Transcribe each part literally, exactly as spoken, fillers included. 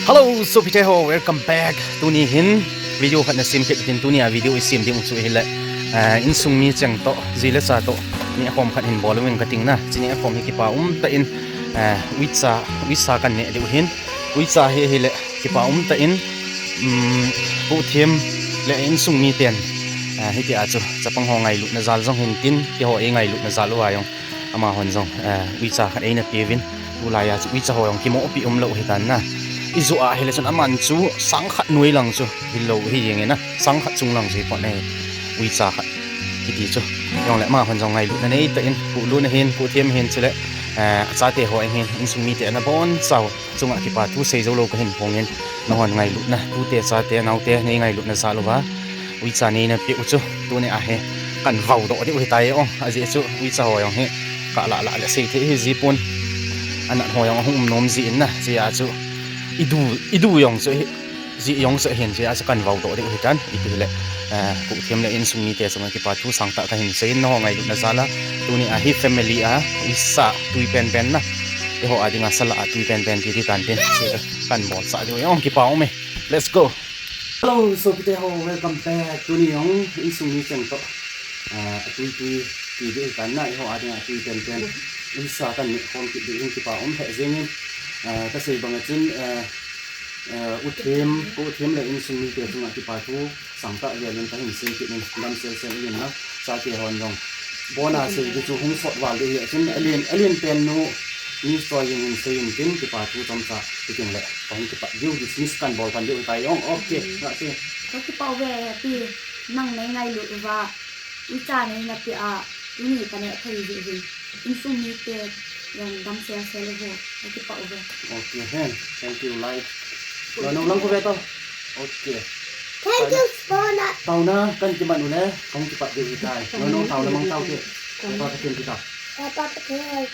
Hello, sopite ho, welcome back. Tuni hin video khat na sem kit tin, tuni a video i sem ding chu hile, ah, insung mi cheng toh, ji le cha toh, neh khom khat hin bol uving kati na. Chi neh khom hi kipa um tah in, ah, uicha, uicha kan neh diu hin. Uicha hi hile kipa um tah in, um, Pu Them le insung mi ten, ah, hiti a chu chapang ho ngailutna jal jong hin tin, keiho ei ngailutna jal uva jong amahon jong, eh, uicha khat eina peuvin, tulai a chu uicha ho jong kimopi umlou hitan na. I joh a hile chun aman chu sang khat noi lang chu hilou hi jeng e na, sang khat chung lang chu hi pon e, uicha khat kiti chu. Jongle amahon jong ngailutna nei tah in, Pu Lun ahin, Pu Them ahin chule, eh, achate ho ahin, insung mite ana bonchau chunga kipa thu sei jou lou kahin phong in, nahon ngailutna, tute chate, naote, nei ngailutna jal uva uicha neina peh u chu, tuni a hi kan vau doh diu hitai o. Ajeh chu uicha ho jong hi kalah lah le sei thei hi ji pon. Anat ho jong ahung um nom ji in na, jeh a chu i du, i du jong chu hi, ji jong chu hin, jeh a chu kan vau doh diu hitan. Ipi hile, eh, Pu Them le insung mite chunga kipa thu sangtah kahin sei in, nahon ngailutna jal a, tuni a hi family a uicha tui penpen na, eiho a dinga sala a tui penpen ti diu tan tin, chu kan bolsah diu jong kipa um e. Let's go. Hello, sopite ho, welcome back. Tuni jong insung mi cheng toh, ah, atui tui ti diu hitan na, eiho a dinga tui penpen uicha kan neh khom kit diu hin kipa um lheh jeng in, ah, kasei bang a chun, ah, ah, U Them, Pu Them le insung mite chunga kipa thu sangtah vel in kahin sei kit in, damsel sel in na, chate hon jong bon a sei di chu hung sot val diu hi a chun, alen, alen pen nu, Miss Choi in hin sei in tin, kipa thu chomcha ti ding le kahung kipat diu, dismiss kan bol pan diu hitai jong. Okay, na se. Kakipah uve, Happy, nang nei ngailut uva uicha neina peh a, tuni kaneh thei jeh hin, insung mite jong damsel sel uvo, kakipah uve. Okay, hen. Thank you, like. Nono lang ko ve tao. Okay. Thank you, Spona. Taona kan kiman u le, kahung kipat diu hitai. Nono, taona mang tao te. Hepa Pathen ti tao. Hepa Pathen,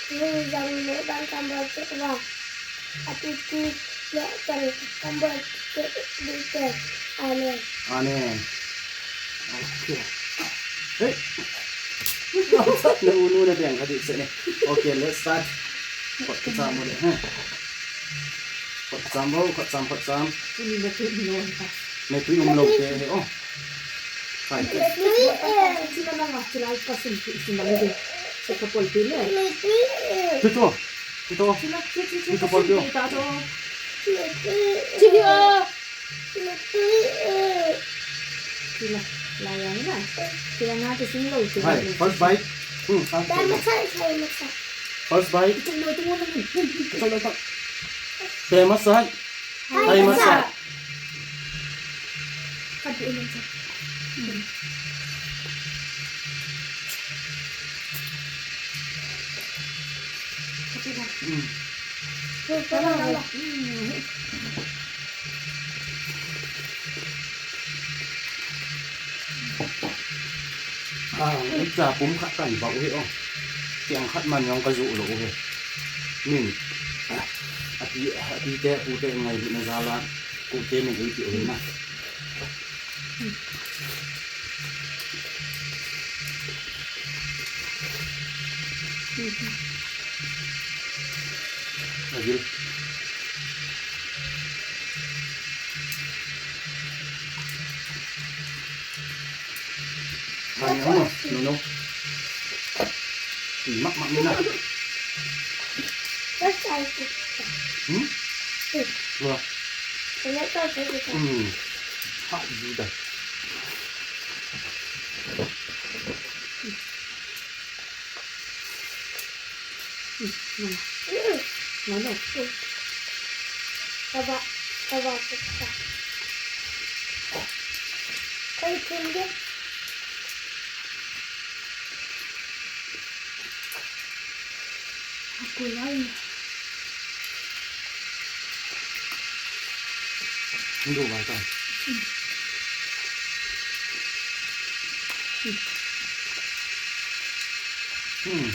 tuni jong neh bang kan bol cheh uva, atutu neh chang kan bol cheh diu te. Amen. Amen. Okay. Hey. Na unu na beng kha di se ne. Okay, let's start. Kot kicham mo le, ha. Kot cham bo, kot cham, kot cham. Tuni na tui umlou ta. Na tui umlou te he, oh. Hai. Tui, eh. Sila na ma, sila ka sim, sim na le. Sa ka pol te le. Tui, eh. Tui to. Tui to. Sila, si, si, si, Tui to ka pol sim te. Te ta to. Tui, eh. Sila. Tui, eh. Sila. La yang na. Sila na te sim lo te. Hai, first bite. Hmm, first bite. Dai masa, dai masa. First bite. Ito lo, ito lo, ito lo. Ito lo, ito. Dai masa. Hai masa. Ah, uicha pum khat kan bau hi o. Tiang khat man jong ka ju lou hi. Min. Ah, api, api te, pu te ngailutna jal a, pu te min ei ti u hi na. Agil. Mani ano, no, no. Mak, mak, mina. Hmm? Wah. Hmm. Hak juga. Mana? Taba, taba kita. Kau tunjuk. Aku lain. Ini dua batang. Hmm.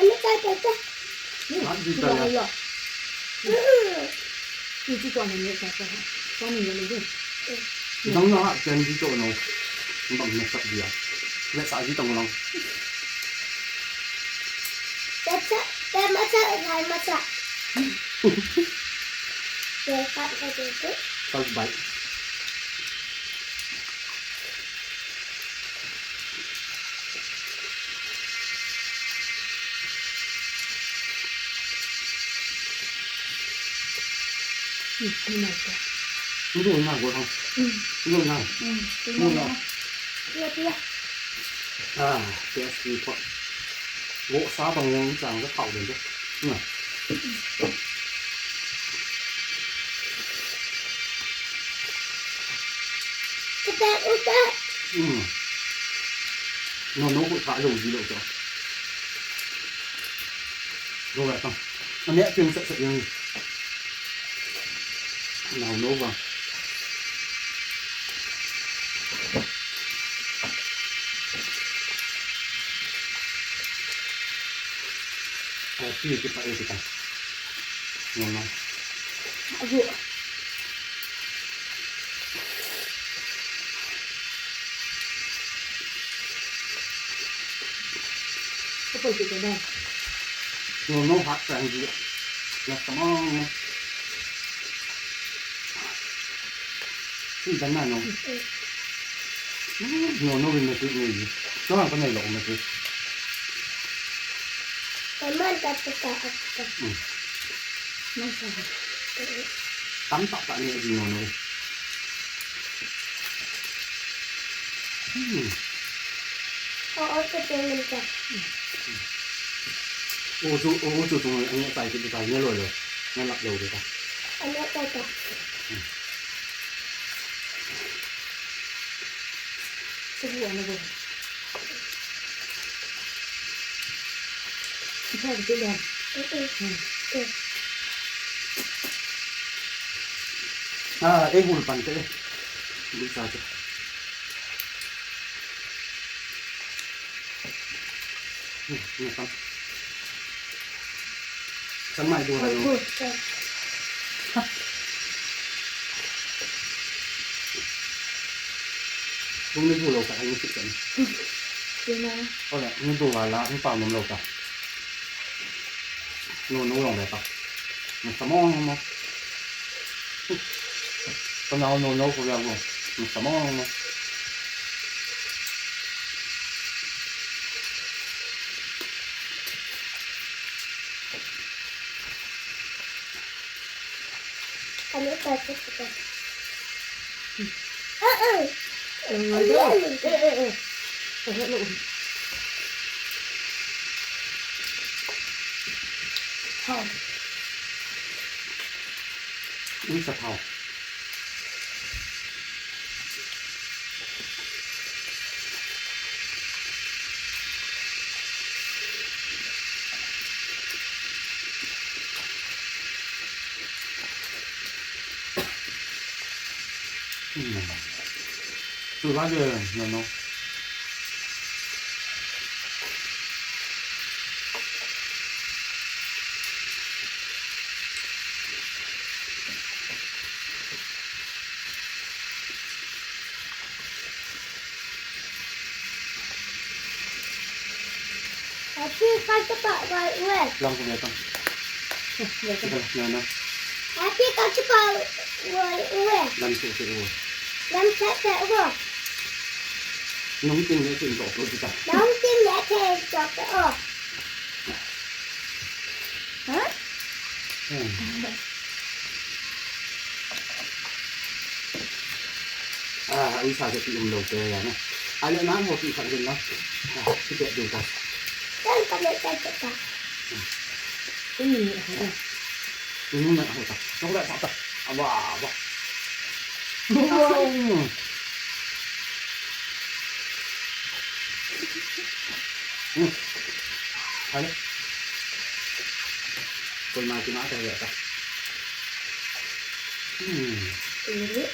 Ano tayo pa ito? Hmm. Ah, di tayo. Wala. Hmm. Hindi ko ano niya sa pa. Paano niya nito? Nang na, kaya hindi ko ano. Ang bang nasa diya. Kaya sa aji tang lang. Te macha, lai macha. Te pat ka te te. First bite. Hm, hm, hm. Hm, hm, hm. Hm, hm, hm. Tia, tia. Ah, tia, tia. Vo sa bang jong chang ka phao den de. Na. Ka ta u ta. Hmm. No, no, ko ta lo ji lo to. Lo la ta. Ane ping sa sa yang. Nau no vang. Ati kita, ati kita. No, no. Aduh. Apa itu, Bang? No, no, hot, Bang. Ya, come on. Sim dan na no. No, no, rin na ti ni. No, ang kanai lo na ti. Kaman ka tu ka ka. Hmm. Nasa. Tam tak tak ni di no, no. Hmm. Oo, ka tingin ka. Oo, chu, oo, chu, chu, ang tai ki tai ni lo lo. Nalak lo di ka. Ano ka ka? Hmm. Sige, ano ba? Sige, sige. Mm-mm. Hmm. Mm. Ah, eh, hulpan te. Bisa te. Hmm, hmm, hmm. Sangmai du hai lo. Lung ni du lo ka, ni sik ka ni. Hola, ni du va la, ni pao nom lo ka. No, no, long le ta. Ni sa mo mo. Ka nao no, no, ko ya mo. Ni sa mo mo. Kami pa tu kita. Eh, eh. Eh, eh, eh. Ui, sa thao. Hmm. Tu ba de, no, no. Auntie, kal chapa wai uwe. Lang ko betang. Lang ko. Lang na. Auntie, kal chapa wai uwe. Lang ko se uwe. Lang se se uwe. Nung ting le ting ko ko kita. Nung ting le ting ko ko. Ha? Hmm. Ah, ui sa se ti um lo te ya na. Ale nan ho ti khat din na. Ah, ti be du ta. Kan ka le ka ka. Ui, ni ho. Ni na ho ta. Ho ta ta. Awa, awa. Wow. Hmm. Hai. Koima kima ta ya ta. Hmm. Ini.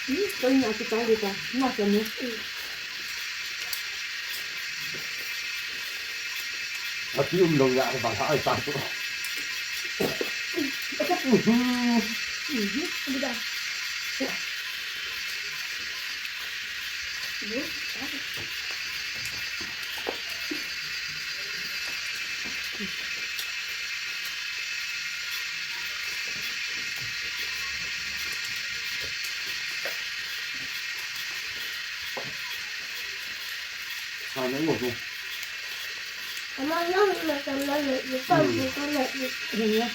Hmm, koima kita kita. Masa ni. Ati um lo ya ba ta ai ta tu. Mhm. Mhm. Ini dah. Ini. Ama lang na kan lang na, yung pang, yung pang na, yung, yung, yung.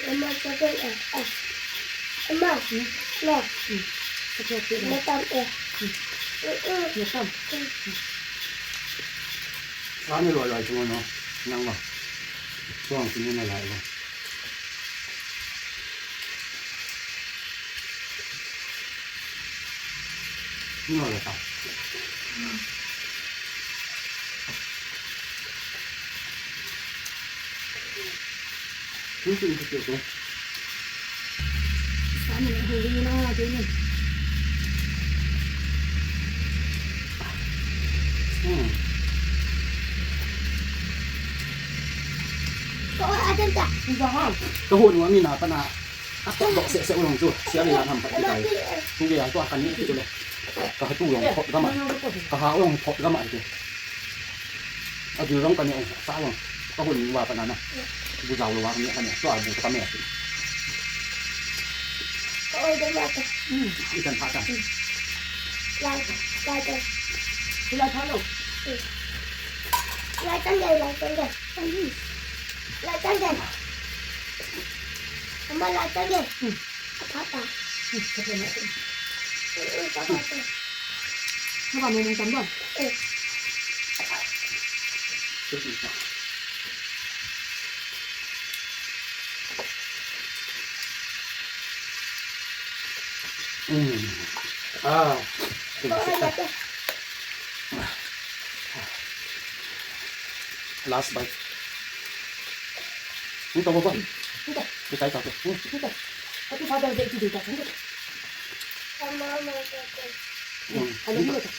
Ama, sabi, ah, ah. Ama, ma. Matam, eh. Mm, mm. Matam. Kami lo lai tu no. Nang ma. Tuang sini na lai. Nyo le ta. Ni tu ni tu tu. Sa ni hu ni na de ni. Hmm. Ko a den ta. Ni ba ha. Ka hu ni wa mi na pa na. A tok dok seh seh u jong chu, sia le lam ham pat ti tai. Tu ve a tu a kan ni ti le. Ka ha tu jong thot gam a. Ka ha u jong thot gam a ti. A gil jong ka ne, sa jong. Ka hun va pa na na. Bu jao lo va ka ne, ka ne. Tu a bu ka me ti. Ka oi de ma ka. Hmm, i kan pha ta. Lai, lai ta. Lai pha lo. Lai tang de, lai tang de. Lai tang de. Ama, lai tang de. Hmm. Papa. Hmm, papa. Eh, eh, papa. Papa, mau makan, Bang? Eh. Hmm. Ah. Papa, papa. Last bite. Ni to ba? Ni to. Ni to. Ni to. Happy Father's Day to you. Hmm. Ano ni to?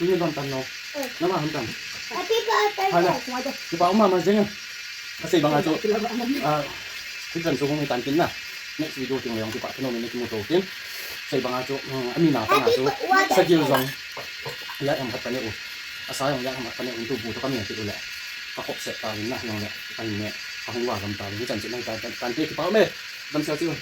Ni don tan no. Nama han tan. Happy birthday. Hala. Ni pa uma ma jeng. Asei banga chu. Ah, Christian chu hung tan tin na. Next video ting leng kipa thano ni kimu to tin. Sei banga chu, um, ami na pa na chu. Sagil jong. Ya em khat ka ne u. Asa jong ya em khat ka ne u tu bu to ka mi ti u le. Ka khop se ta na jong le. Ka ne. Ka hung va gam ta ni chan chu nai ta tan te kipa me. Dam sa chu.